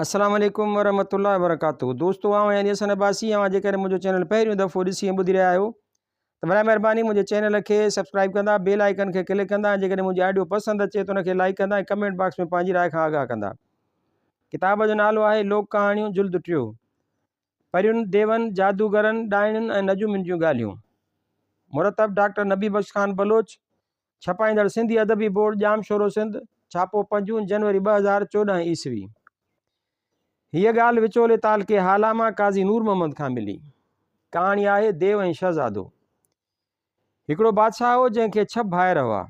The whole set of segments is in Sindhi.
السلام عليڪم ورحمة الله وبرڪاته دوستو آئون آهيان حسن عباسي اوهان جيڪڏهن منهنجو چينل پهريون دفعو ڏسي ۽ ٻڌي رهيا آهيو ته برائي مهرباني منهنجي چينل کي سبسڪرائب ڪندا بيل آئيڪن کي ڪلڪ ڪندا ۽ جيڪڏهن منهنجي آڊيو پسند اچي ته ان کي لائڪ ڪندا ۽ ڪمينٽ باڪس ۾ پنهنجي راء کان آگاهه ڪندا ڪتاب جو نالو آهي لوڪ ڪهاڻيون جلد ٽيو پرين ديون جادوگرن ڏائڻين ۽ نجومين جون ڳالهيون مرتب ڊاڪٽر نبي بخش خان بلوچ ڇپائيندڙ سنڌي ادبي بورڊ ڄامشورو سنڌ، ڇاپو پنجون جنوري 2014 عيسوي. هيء ڳالهه وچولي تعلقي هالا مان قاضي نور محمد کان ملي. ڪهاڻي آهي ديو ۽ شهزادو. هڪڙو بادشاهه هو جنهن کي ڇهه ڀائر هئا.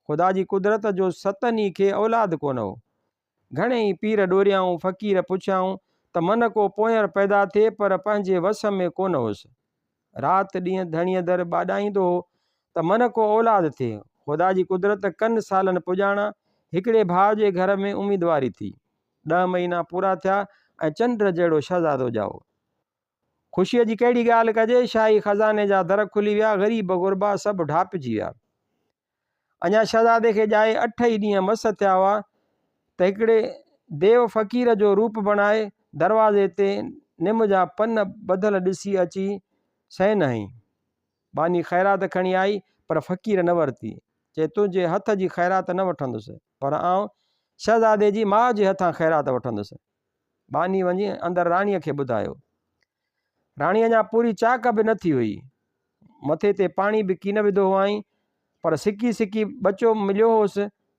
خدا جي قدرت جو ستن ئي کي اولاد ڪونه هو. گهڻي ئي پير ڏوريائون، فقير پڇيائون ته من ڪو پوئنر پيدا ٿئي پر پنهنجي وس ۾ ڪونه هيس. رات ڏينهن ڌڻيء در ٻاڏائيندو هو ته من ڪو اولاد ٿئي. خدا جي قدرت ڪن سالن پڄاڻان هڪڙي ڀاء جي گهر ۾ اميدواري ٿي. ڏهه مهينا پورا ٿيا ۽ چنڊ جهڙو شهزادو ڄائو. خوشيء جي ڪهڙي ڳالهه ڪجي، شاهي خزاني جا در کلي ويا، غريب غربا سڀ ڍاپجي ويا. اڃا شهزادي کي ڄائي اٺ ئي ڏينهن مس ٿيا هئا ته هڪڙي ديو فقير جو روپ بڻائي دروازي تي نم جا پن ٻڌل ڏسي اچي سين هنئي. ٻانهي خيرات کڻي آئي پر فقير نه ورتي. چي تنهنجي هٿ جي خيرات نه وٺندس پر آئون شهزادي جي ماء جي هٿان خيرات وٺندس. ٻانهي وڃي اندر راڻيء کي ٻڌايو. راڻي اڃا پوري چاڪ به نه ٿي هئي. مٿي تي پاڻي به ڪين وڌو هئائين، پر سڪي سڪي ٻچو مليو هوس،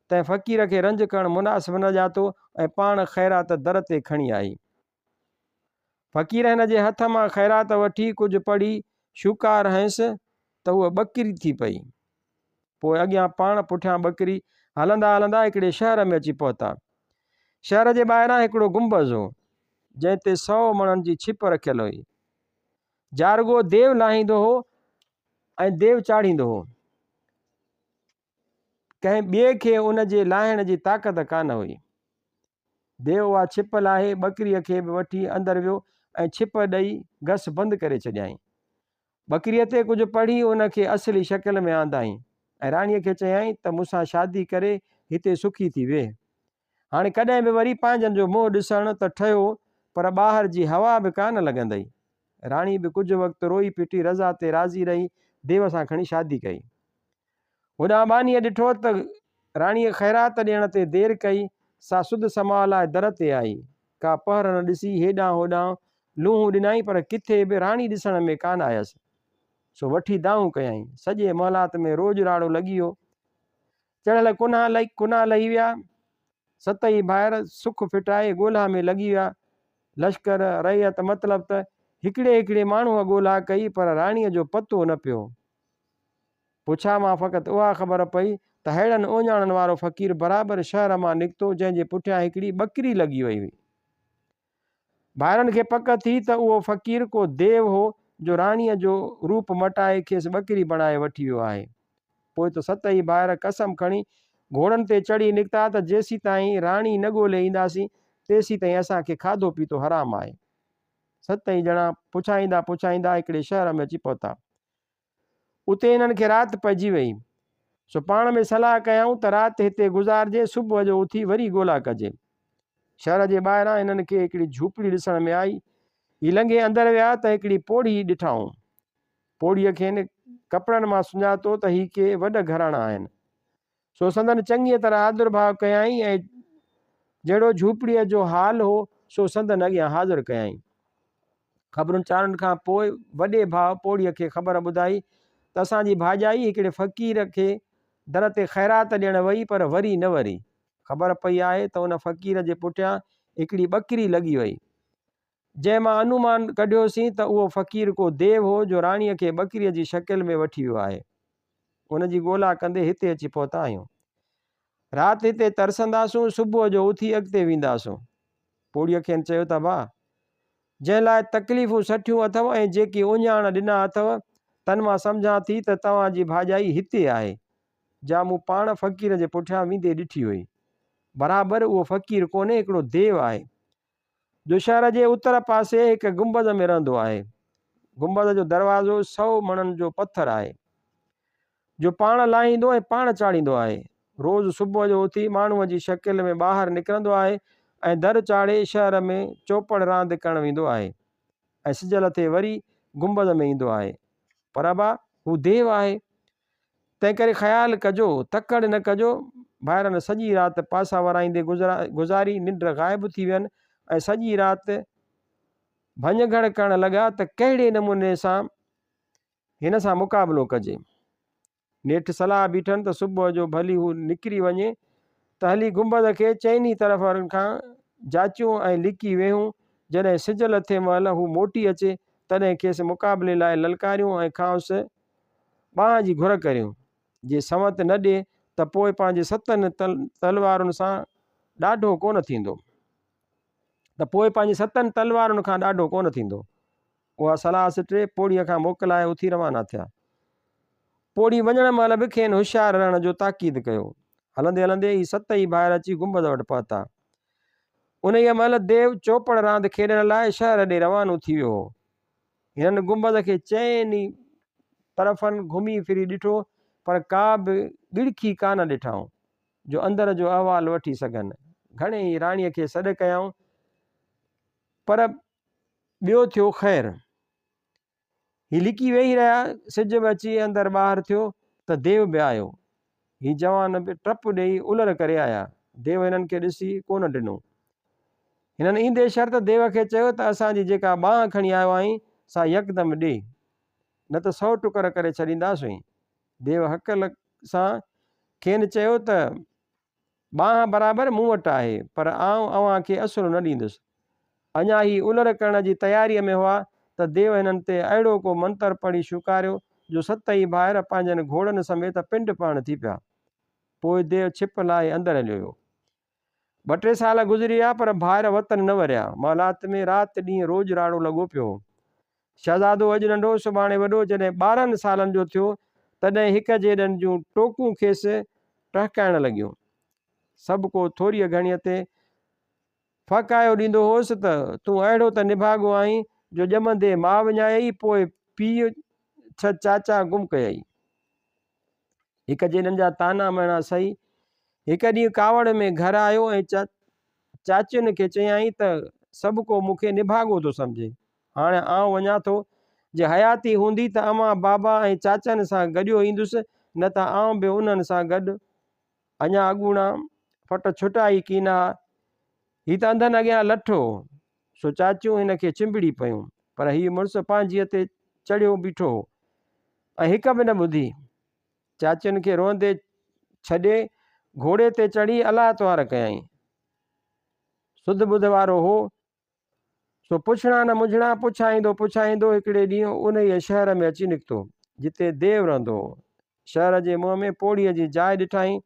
تنهن فقير کي رنج ڪرڻ مناسب نه ڄاتو ۽ پاڻ خيرات در تي کڻي آئي. فقير هن جي هٿ مان خيرات وٺي ڪجهه پڙهي شوڪار هنيس ته هوء ٻڪري ٿي پئي. پوء اڳيان پاڻ پٺيان ٻڪري هلندا هلندا هڪڙي شهر ۾ اچي پهتا. شهر جي ٻاهران هڪڙو گنبذ هو، جنهن تي سئو مڻن جي ڇپ رکيل هئي. جا رڳو ديو لاهيندو هو ۽ ديو چاڙهيندو هو. ڪنهن ٻئي کي ان جي لاهڻ جي طاقت ڪانه هئي. ديو اها ڇپ لاهي ٻڪريء کي به وٺي اندر ويو ۽ ڇپ ڏئي گس بند ڪري ڇڏيائين. ٻڪريء تي ڪجهه پڙهي ان کي اصلي شڪل ۾ آندائين ۽ راڻيء کي چيائين ته مون سان شادي ڪري هتي سکي ٿي ويهه. هاڻي ڪڏهن به وري پنهنجن جو منهن ڏسڻ ته ٺهيو پر ٻاهر جي هوا به ڪانه لڳندئي. راڻي به ڪجهه وقت روئي پٽي رضا تي راضي رهي ديو سان کڻي شادي ڪئي. هوڏانهن ٻانهيء ڏٺو ته راڻيء خيرات ڏيڻ تي دير ڪئي، سا سڌ سماء لاء در تي آئي. ڪا پهر نه ڏسي هيڏانهن هوڏانهن لونهون ڏنائين پر ڪٿي به راڻي ڏسڻ ۾ ڪانه آيس. سو وٺي دانهون ڪيائين. سڄي محلات ۾ روڄ راڙو لڳي ويو. چڙهيل ڪنا لهي ويا. ست ئي ڀائر سک ڦٽائي ڳولها ۾ لڳي ويا. لشڪر، رعيت مطلب ته هڪڙي هڪڙي ماڻهوء ڳولها ڪئي پر راڻيء جو پتو نه پيو. پڇا مان فقط اها خبر پئي ته ههڙن اهڃاڻن وارو فقير برابر شهر مان نڪتو جنهن جي پٺيان هڪڙي ٻڪري لڳي وئي هئي. ڀائرن کي پڪ ٿي ته اهو فقير ڪو ديو هو جو راڻيء جو روپ مٽائي کيس ٻڪري بڻائي وٺي ويو آهي. پوء ته ست ئي ڀائر قسم کڻي گهوڙن تي چڙهي نڪتا ته جيسيتائين راڻي نه ڳولي اينداسين تيسيتائين اسان کي کاڌو پيتو حرام آهي. ست ئي ڄڻا پڇائيندا پڇائيندا هڪڙي شهر ۾ اچي پهتا. اتي هنن کي رات پئجي وئي. سو پاڻ ۾ صلاح ڪيائون ته رات هتي گذارجي، صبح جو اٿي وري ڳولا ڪجي. شهر جي ٻاهران هنن کي هڪڙي جهوپڙي ڏسڻ ۾ آئي. هي لنگهي اندر ويا ته هڪڙي پوڙهي ڏٺائون. پوڙهيء کين ڪپڙن مان سڃاتو ته هي ڪي وڏ گهراڻا آهن. سو سندن چڱيء طرح آدرڀاء ڪيائين ۽ جهڙو جهوپڙيء جو حال هو، سو سندن اڳيان حاضر ڪيائين. خبرن چارن کان پوء وڏي ڀاء پوڙهيء کي خبر ٻڌائي ته اسان جي ڀاڄائي هڪڙي فقير کي در تي خيرات ڏيڻ وئي پر وري نه وري. خبر پئي آهي ته ان فقير جي پٺيان هڪڙي ٻڪري لڳي وئي. جنهن مان انومان ڪڍيوسين ته اهو فقير ڪو ديو هو جو راڻيء کي ٻڪريء جي شڪل ۾ وٺي ويو آهي. ان جي ڳولا ڪندي هتي اچي پهتا آهيون. رات هتي ترسنداسون، صبح جو اٿي اڳتي وينداسون. پوڙهيء کين چيو ته ابا! جنهن لاء تڪليفون سٺيون اٿئو ۽ جيڪي اهڃاڻ ڏنا اٿئو، تن مان سمجهان ٿي ته توهان جي ڀاڄائي هتي آهي، جا مون پاڻ فقير جي پٺيان ويندي ڏٺي هئي. برابر اهو فقير ڪونهي، هڪڙو ديو آهي. جو شهر جي اتر پاسي هڪ گنبذ ۾ رهندو آهي. گنبذ جو دروازو سئو مڻن جو پٿر آهي، جو پاڻ لاهيندو ۽ پاڻ چاڙهيندو آهي. روز صبح جو اٿي ماڻهوء جي شڪل ۾ ٻاهر نڪرندو آهي ۽ در چاڙهي شهر ۾ چوپڙ راند ڪرڻ ويندو آهي ۽ سج لٿي وري گنبذ ۾ ايندو آهي. پر ابا، هو ديو آهي، تنهنڪري خيال ڪجو، تڪڙ نه ڪجو. ڀائرن سڄي رات پاسا ورائيندي گذاري، ننڊ غائب ٿي وين ۽ سڄي رات ڀڃ گهڙ ڪرڻ لڳا ته ڪهڙي نموني سان هن سان مقابلو ڪجي. نيٺ صلاح بيٺن ته صبح جو ڀلي هو نڪري وڃي ته هلي گنبذ کي چئني طرفن کان جاچيون ۽ لڪي ويهون، جڏهن سج لٿي مهل هو موٽي اچي، تڏهن کيس مقابلي لاء للڪاريون ۽ کانئس ٻانهن جي گهر ڪريون. جي سنوت نه ڏي ته پوء پنهنجي ستن تلوارن سان ڏاڍو ڪونه ٿيندو. ته پوء پنهنجي ستن تلوارن کان ڏاڍو ڪونه ٿيندو. اها صلاح سٽي پوڙهيء کان موڪلائي اٿي روانا ٿيا. پوڙهي وڃڻ مهل به کين هوشيار رهڻ جو تاڪيد ڪيو. هلندي هلندي هي ست ئي ڀائر اچي گنبذ وٽ پهتا. انهيء مهل ديو چوپڙ راند کيڏڻ لاء شهر ڏي روانو ٿي ويو هو. هنن گنبذ کي چئن ئي طرفن گهمي ڦري ڏٺو، پر ڪا به ڳڙکي ڪانه ڏٺائون، جو اندر جو احوال وٺي سگهن. گهڻي ئي راڻيء کي سڏ ڪيائون، پر ٻيو ٿيو خير. هي لڪي ويهي رهيا. سج به اچي اندر ٻاهر ٿيو ته ديو به آيو. هي جوان به ٽپ ڏيئي الر ڪري آيا. ديو هنن کي ڏسي ڪونه ڊنو. هنن ايندي شرط ديو کي چيو ته اسان جي جيڪا ٻانهن کڻي آيو آهين سا يڪدم ڏي، نه ته سئو ٽڪر ڪري ڇڏينداسين. ديو هڪل سان کين چيو ته ٻانهن برابر مون وٽ آهي، پر آئون اوهان کي اصل نه ڏيندس. اڃا هي الر ڪرڻ جي تياريء ۾ هئا ته ديو هنن تي اهڙو ڪو منتر پڙهي شوڪاريو جو ست ئي ڀائر پنهنجن گهوڙن سميت پنڊ پهڻ ٿي پيا. پوء ديو ڇپ لاهي اندر هليو ويو. ٻه ٽي سال گذري ويا پر ڀائر وطن نه وريا. محلات ۾ رات ڏينهن روڄ راڙو لڳو پيو هو. شهزادو اڄ ننڍو سڀاڻي وڏو جڏهن 12 سالن جو ٿيو تڏهن هڪ جيڏن جون ٽوڪون کيس ٽهڪائڻ لڳيون. سڀ ڪو ٿوريء گهڻيء تي ڦهڪايو ڏيندو هوس ته تون اهڙو ته نڀاڳو آهين جو ڄمندي ماء وڃايئي پوء پيء ڇهه چاچا گم ڪيئي. هڪ جيڏن جا طعنا مهڻا سهي هڪ ڏينهن ڪاوڙ ۾ گهر آيو ۽ چاچين کي چيائين ته سڀ ڪو مون کي نڀاڳو ٿو سمجهي. هاڻ آئون وڃان ٿو. جي حياتي هوندي ته امان، بابا ۽ چاچن سان گڏيو ايندس، نه ته آئون به انهن سان گڏ. اڃا اڳوڻا ڦٽ ڇٽا ئي ڪين ها. هي ته انڌن اڳيان لٺ هو. سو چاچيون هن کي چنبڙي پيون. پر هي مڙس پنهنجيء تي چڙهيو بيٺو هو ۽ هڪ به نه ٻڌي. چاچين کي روئندي ڇڏي گهوڙي تي چڙهي الله توهار ڪيائين. سڌ ٻڌ وارو هو، سو پڇڻا نه منجهڻا پڇائيندو پڇائيندو هڪڙي ڏينهن انهيء شهر ۾ اچي نڪتو، جتي ديو رهندو هو. شهر جي منهن ۾ پوڙهيء جي جاء ڏٺائين.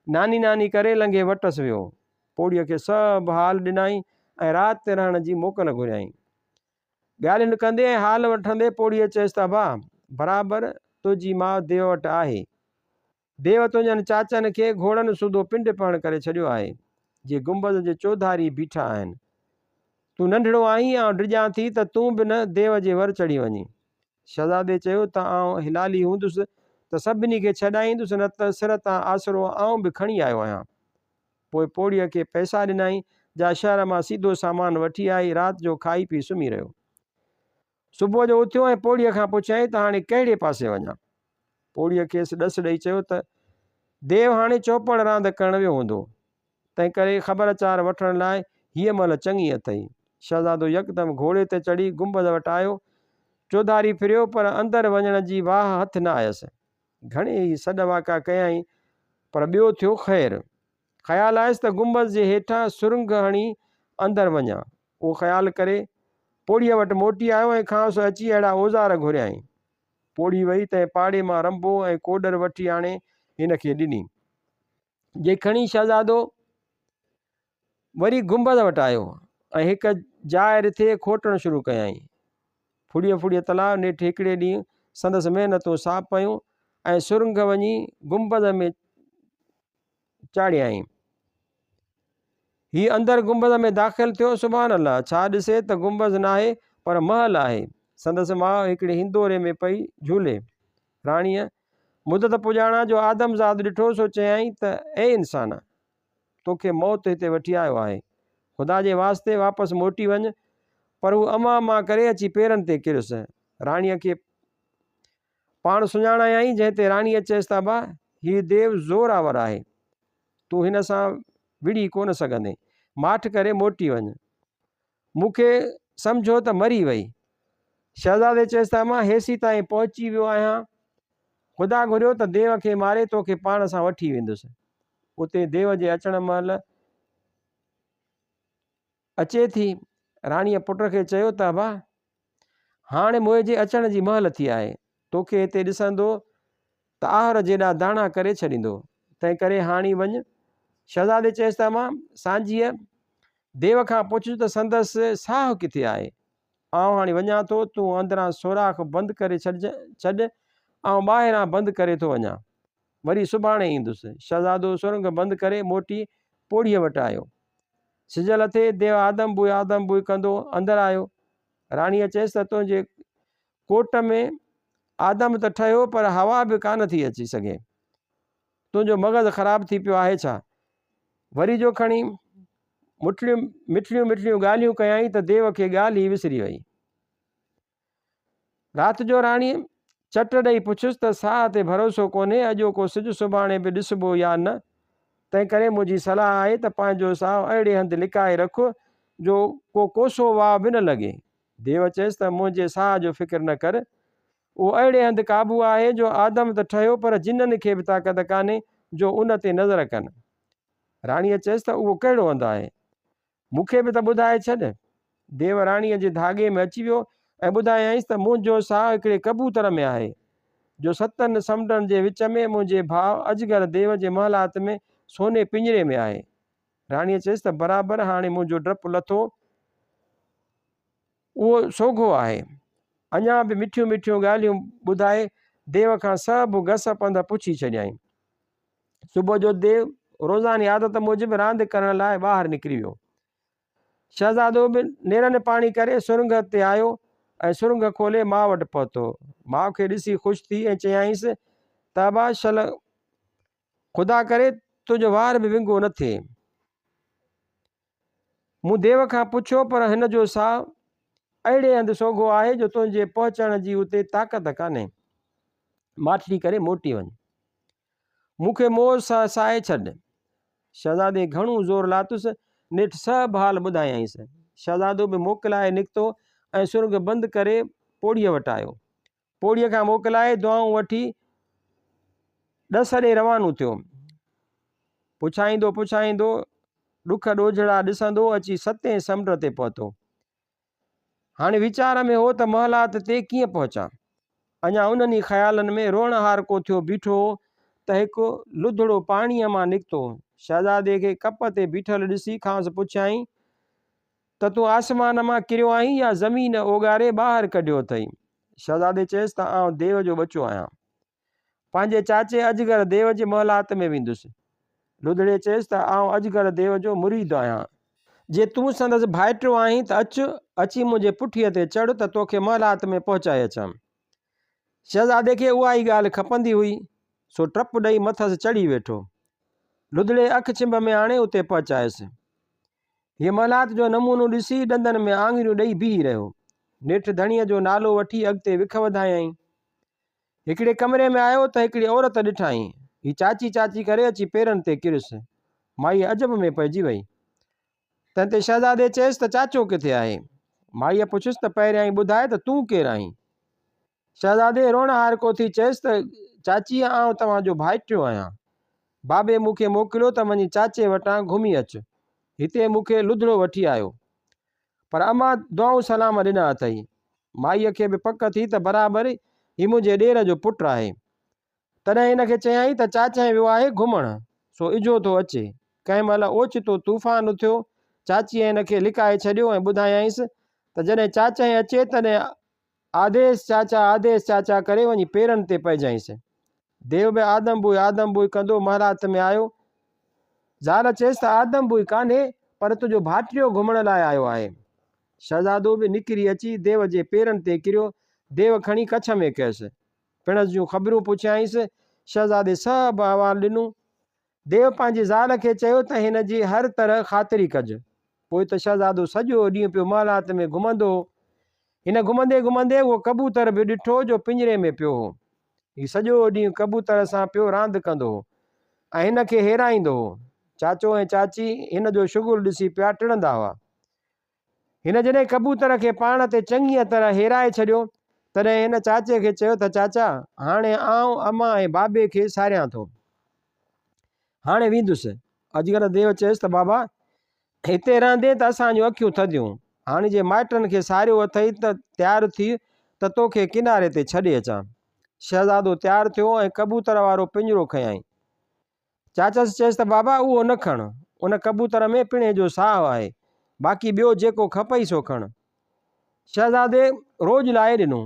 ناني ناني ڪري لنگهي وٽس ويو. پوڙهيء کي سڀ حال ڏنائين ۽ رات رهڻ جي موڪل گهريائين. ڳالهين ڪندي ۽ حال وٺندي پوڙهيء چيس ته ابا، برابر تنهنجي ماء ديو وٽ آهي. ديو تنهنجن چاچن کي گهوڙن سوڌو پنڊ پهڻ ڪري ڇڏيو آهي، جي گنبذ جي چوڌاري بيٺا آهن. تون ننڍڙو آهين، آئون ڊڄان ٿي ته تون به نه ديو جي ور چڙهي وڃين. شهزادي چيو ته آئون حلالي هوندس ته سڀني کي ڇڏائيندس، نه ته سر تان آسرو آئون به کڻي آيو آهيان. پوء پوڙهيء کي پئسا ڏنائين، جا شهر مان سيڌو سامان وٺي آئي، رات جو کائي پي سمهي رهيو. صبح جو اٿيو ۽ پوڙهيء کان پڇيائين ته هاڻي ڪهڙي پاسي وڃان؟ پوڙهيء کيس ڏس ڏئي چيو ته ديو هاڻي چوپڙ راند ڪرڻ ويو هوندو، تنهنڪري خبر چار وٺڻ لاء هيء مهل چڱي اٿئي. شهزادو يڪدم گهوڙي تي چڙهي گنبذ وٽ آيو. چوڌاري ڦريو، پر اندر وڃڻ جي واهه هٿ نه آيس. گهڻي ئي سڏ واڪا ڪيائين، پر ٻيو ٿيو خير. خيال آيس ته گنبذ جي هيٺان سرنگهه هڻي اندر وڃان. اهو خيال ڪري، پوڙهيء وٽ موٽي آيو ۽ کانئس اچي اهڙا اوزار گهريائين. پوڙهي وئي، تنهن پاڙي مان رنبو ۽ ڪوڏر وٺي آڻي هن کي ڏني. جي کڻي شهزادو وري گنبذ وٽ آيو ۽ هڪ جاء رٿي کوٽڻ شروع ڪيائين. ڦڙيء ڦڙيء تلاء نيٺ هڪڙي ڏينهن سندس محنتون صاف پيون ۽ سرنگهه وڃي گنبذ ۾ چاڙهيائين. هي اندر گنبذ ۾ داخل ٿيو، سبحان الله! ڇا ڏسي ته گنبذ ناهي پر محل آهي. سندس ماء هڪڙي هندوري ۾ پئي جهولي. راڻيء مدت پڄاڻان جو آدمزاد ڏٺو سو چيائين ته اي انسان! توکي موت هتي وٺي آيو آهي. خدا جي واسطي واپس موٽي وڃ. پر هو امان امان ڪري اچي پيرن تي ڪريس. راڻيء کي پاڻ سڃاڻايائين، جنهن تي راڻيء چيس ته ابا، هي ديو زور آور آهي. تون هن سان وڙهي ڪونه سگهندين. ماٺ ڪري موٽي وڃ. مون کي سمجهو ته مري وئي. شهزادي چيس ته امان، هيسيتائين پهچي ويو آهيان. خدا گهريو ته ديو کي ماري توکي پاڻ سان وٺي ويندس. اتي ديو جي اچڻ مهل اچي ٿي. راڻيء پٽ کي چيو ته ابا، هاڻي منهنجي اچڻ جي مهل ٿي آهي. توکي هتي ڏسندو ته آهر جيڏا داڻا ڪري ڇڏيندو. تنهنڪري هاڻي وڃ. شهزادي چيس ته امان، سانجهيء ديو کان پڇج ته سندس ساهه ڪٿي آهي؟ آئون هاڻي وڃان ٿو، تون اندران سوراخ بند ڪري ڇڏ، آئون ٻاهران بند ڪري ٿو وڃان. وري سڀاڻي ايندس. شهزادو سرنگهه بند ڪري موٽي پوڙهيء وٽ آيو. سج لٿي، ديو آدم بوء آدم بوء ڪندو اندر آيو. راڻيء چيس ته تنهنجي ڪوٽ ۾ آدم ته ٺهيو پر هوا به ڪانه ٿي اچي سگهي. تنهنجو مغز خراب ٿي پيو آهي ڇا؟ وري جو کڻي مٺڙيون مٺڙيون مٺڙيون ڳالهيون ڪيائين ته ديو کي ڳالهه ئي وسري وئي. رات جو راڻيء چٽ ڏئي پڇيس ته ساهه تي ڀروسو ڪونهي، اڄوڪو سج سڀاڻي به ڏسبو يا نه، تنهنڪري منهنجي صلاح آهي ته پنهنجو ساهه اهڙي هنڌ لڪائي رک جو ڪو ڪوسو واء به نه لڳي. ديو چيس ته منهنجي ساهه جو فڪر نه ڪر، اهو اهڙي هنڌ قابو آهي جو آدم ته ٺهيو پر جنن کي به طاقت ڪانهي جو ان تي نظر ڪن. راڻيء چيس ته اهو ڪهڙو هنڌ آهي؟ مون کي به ته ٻڌائي ڇڏ. ديو راڻيء جي ڌاڳي ۾ اچي ويو ۽ ٻڌايائينس ته منهنجو ساهه هڪڙي ڪبوتر ۾ آهي، جو ستن سمنڊن جي وچ ۾ منهنجي ڀاء اجگر ديو جي محلات ۾ سوني پڃري ۾ آهي. راڻيء چيس ته برابر هاڻي منهنجو ڊپ لٿو، اهو سوگهو آهي. اڃا به مٺيون مٺيون ڳالهيون ٻڌائي ديو کان سڀ گس پنڌ پڇي ڇڏيائين. صبح جو ديو روزاني عادت موجب راند ڪرڻ لاء ٻاهر نڪري ويو. شهزادو به نيرن پاڻي ڪري سرنگهه تي آيو ۽ سرنگهه کولي ماء وٽ پهتو. ماء کي ڏسي خوش ٿي ۽ چيائينس ته ابا شل خدا ڪري تنهنجو وار به ونگو نه ٿئي. مون ديو کان پڇيو پر هن جو ساهه اهڙي هنڌ سوگهو آهي جو تنهنجي پهچڻ جي اتي طاقت ڪانهي. ماٺڙي ڪري موٽي وڃ. مون کي موهه سان ساهي ڇڏ. شهزادي گهڻو زور لاتس، نيٺ سڀ حال ٻڌايائينس. شهزادو به موڪلائي نڪتو ۽ سرنگهه بند ڪري پوڙهيء وٽ آيو. پوڙهيء کان موڪلائي دعائون وٺي ڏس ڏي روانو ٿيو. پڇائيندو پڇائيندو ڏک ڏوجهڙا ڏسندو اچي ستين سمنڊ تي پهتو. هاڻي ويچار ۾ هو ته محلات تي ڪيئن پهچان. اڃا انهن ئي خيالن ۾ روئڻهارڪو ٿيو بيٺو هو ته هڪ لڌڙو پاڻيء مان نڪتو. شهزادي کي ڪپ تي بيٺل ڏسي کانئس پڇيائين ته تون آسمان مان ڪريو آهين يا زمين اوڳاري ٻاهر ڪڍيو اٿئي؟ شهزادي چيس ته آئون ديو جو ٻچو آهيان. پنهنجي چاچي اجگر ديو جي محلات ۾ ويندس. لڌڙي چيس ته آئون اجگر ديو جو مريد آهيان. جي تون سندس ڀائٽيو آهين ته اچ، اچي منهنجي پٺيء تي چڙهه ته توکي محلات ۾ پهچائي اچان. شهزادي کي اها ئي ڳالهه کپندي هئي، سو ٽپ ڏئي مٿس چڙهي ويٺو. لڌڙي اک ڇنڀ ۾ آڻي اتي پهچايس. هيء محلات جو نمونو ڏسي ڏندن ۾ آڱريون ڏئي بيهي رهيو. نيٺ ڌڻيء جو نالو وٺي اڳتي وک وڌايائين. هڪڙي ڪمري ۾ آيو ته هڪڙي عورت ڏٺائين. هي چاچي چاچي ڪري اچي پيرن تي ڪريس. مائيء عجب ۾ پئجي وئي. تنهن تي شهزادي چيس ته چاچو ڪٿي آهي؟ مائيء پڇيس ته پهريائين ٻڌاء ته تون ڪير آهين؟ شهزادي روئڻهارڪو ٿي چيس ته چاچي آئون توهان جو ڀائٽيو آهيان. بابي مون کي موڪليو ته وڃي چاچي وٽان گهمي اچ. هتي مون کي لڌڙو وٺي آيو. پر امان دعائون سلام ڏنا اٿئي. مائيء کي به پڪ ٿي ته برابر هي منهنجي ڏير جو پٽ آهي. تڏهن هن کي چيائين ته چاچهين ويو آهي گهمڻ، سو اجهو ٿو اچي. ڪنهن مهل اوچتو طوفان اٿيو. چاچيء هن کي لڪائي ڇڏيو ۽ ٻڌايائينس ته جڏهن چاچهين اچي تڏهن آديس چاچا آديس چاچا ڪري وڃي پيرن تي پئجائينس. ديو به آدم بوء آدم بوء ڪندو محلات ۾ آيو. زال چيس ته آدم بوء ڪانهي پر تنهنجو ڀائٽيو گهمڻ لاء آيو آهي. شهزادو به نڪري اچي ديو جي پيرن تي ڪريو. ديو کڻي ڪڇ ۾ ڪيس. پڻس جون خبرون پڇيائينس. شهزادي سڀ احوال ڏنو. ديو پنهنجي زال کي چيو ته هن جي هر طرح خاطري ڪج. پوء ته شهزادو سڄو ڏينهن پيو محلات ۾ گهمندو هو. هن گهمندي گهمندي اهو ڪبوتر به ڏٺو جو پڃري ۾ پيو هو. هي سڄو ڏينهن ڪبوتر سان پيو راند ڪندو هو ۽ هن کي هيرائيندو هو. چاچو ۽ چاچي هن جو شغل ڏسي پيا ٽڙندا هئا. هن جڏهن ڪبوتر کي پاڻ تي چڱيء طرح هيرائي ڇڏيو، تڏهن هن چاچي کي چيو ته چاچا، هاڻي آئون امان ۽ بابي کي ساريان ٿو. هاڻي ويندس. اجگر ديو چيس ته بابا، هتي رهندين ته اسان جون اکيون ٿڌيون. هاڻي جي مائٽن کي ساريو اٿئي ته تيار ٿيء ته توکي ڪناري تي ڇڏي اچان. شهزادو تيار ٿيو ۽ ڪبوتر وارو پڃرو کنيائين. چاچس چيس ته بابا اهو نه کڻ، ان ڪبوتر ۾ پڻهين جو ساهه آهي، باقي ٻيو جيڪو کپئي سو کڻ. شهزادي روڄ لائي ڏنو.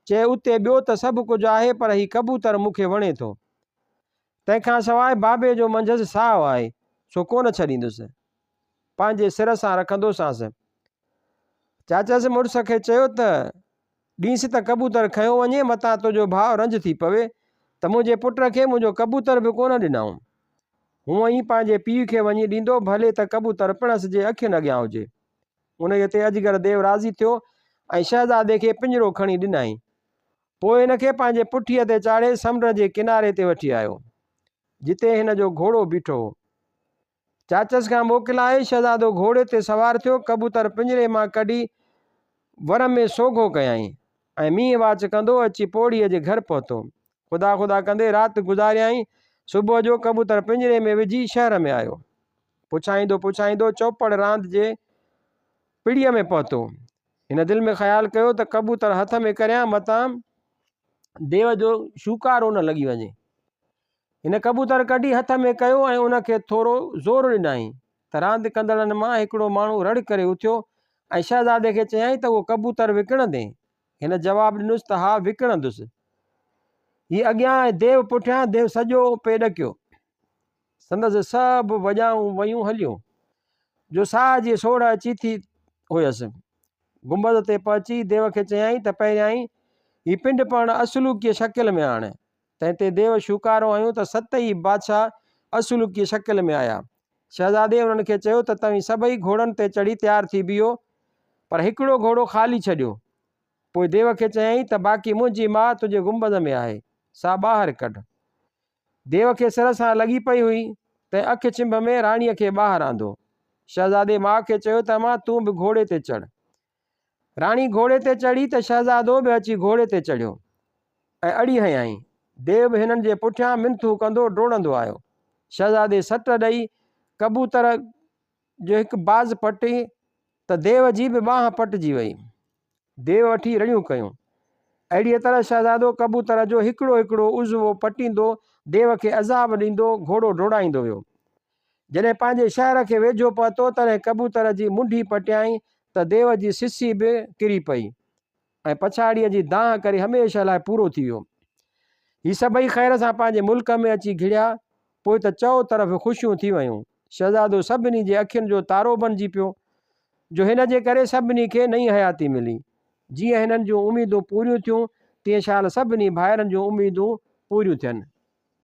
چي اتي ٻيو ته سڀ ڪجهه آهي پر هي ڪبوتر مون کي وڻي ٿو. تنهن کان سواء بابي جو منجهس ساهه آهي، سو ڪونه ڇڏيندس. پنهنجي سر سان رکندوسانس. چاچس مڙس کي چيو ته ڏينس ته ڪبوتر کنيو وڃي، متان تنهنجو ڀاء رنج ٿي پوي ته منهنجي پٽ کي منهنجو ڪبوتر به ڪونه ڏنائون. هونء ئي پنهنجي پيء کي وڃي ڏيندو، ڀلي ته ڪبوتر پڻس جي اکين اڳيان هجي. انهيء تي اجگر ديو راضي ٿيو ۽ شهزادي کي پڃرو کڻي ڏنائين. پوء هن کي پنهنجي پٺيء تي چاڙهي سمنڊ جي ڪناري تي وٺي آيو، جتي هن جو گهوڙو بيٺو هو. چاچس کان موڪلائي شهزادو گهوڙي تي سوار ٿيو، ڪبوتر پڃري مان ڪڍي ور ۾ سوگهو ڪيائين ۽ مينهن واچ ڪندو اچي پوڙهيء جي گهر پهتو. خدا خدا ڪندي رات گذاريائين. صبح جو ڪبوتر پڃري ۾ وجهي شهر ۾ آيو. پڇائيندو پڇائيندو چوپڙ راند جي پڙيء ۾ پهتو. هن دل ۾ خيال ڪيو ته ڪبوتر هٿ ۾ ڪريان متان ديو جو شوڪارو نه لڳي وڃي. هن ڪبوتر ڪڍي هٿ ۾ ڪيو ۽ ان کي ٿورو زور ڏنائين ته راند ڪندڙن مان هڪڙو ماڻهو رڙ ڪري اٿيو ۽ شهزادي کي چيائين ته اهو ڪبوتر وڪڻندين؟ هن جواب ڏنس ته ها وڪڻندس. هي اڳيان ۽ ديو پٺيان، ديو سڄو پئي ڏڪيو. سندس سڀ وڄائون ويون هليون، جو ساهه جي سوڙهه اچي ٿي هيس. گنبذ تي پهچي ديو کي چيائين ته پهريائين هي پنڊ پهڻ اصلوڪيء شڪل ۾ آڻ. تنهن تي ديو شوڪارو هنيو ته ست ئي بادشاهه اصلوڪيء شڪل ۾ آيا. شهزادي انهن کي چيو ته توهين سڀئي گهوڙن تي چڙهي تيار ٿي بيهو، پر هڪڙو گهوڙو خالي ڇڏيو. پوء ديو کي چيائين ته باقي منهنجي ماء تنهنجي گنبذ ۾ آهي، سا ٻاهر ڪڍ. ديو کي سر سان لڳي پئي هئي، تنهن اک ڇنڀ ۾ راڻيء کي ٻاهر آندو. شهزادي ماء کي چيو ته امان تون به گهوڙي تي چڙهه. راڻي گهوڙي تي چڙهي ته شهزادو به اچي گهوڙي تي چڙهيو ۽ اڙي هنيائين. ديو به هنن جي پٺيان منٿون ڪندو ڊوڙندو آيو. شهزادي سٽ ڏئي ڪبوتر جو هڪ باز پٽي ته ديو جي به ٻانهن پٽجي وئي. ديو وٺي رڙيون ڪيون. اهڙيء طرح شهزادو ڪبوتر جو هڪڙو هڪڙو عضوو پٽيندو ديو کي عذاب ڏيندو گهوڙو ڊوڙائيندو ويو. جڏهن پنهنجي شهر کي ويجهو پهتو، تڏهن ڪبوتر جي منڍي پٽيائين ته ديو جي سسي به ڪري پئي ۽ پڇاڙيء جي دانهن ڪري هميشه لاء پورو ٿي ويو. هي سڀئي خير سان پنهنجي ملڪ ۾ اچي گهڙيا، پوء ته چؤ طرف خوشيون ٿي ويون. شهزادو سڀني جي اکين جو تارو بنجي پيو، جو هن جي ڪري سڀني کي نئين حياتي ملي. جيئن هنن جون اميدون پوريون ٿيون، تيئن شال سڀني ڀائرن جون اميدون پوريون ٿين.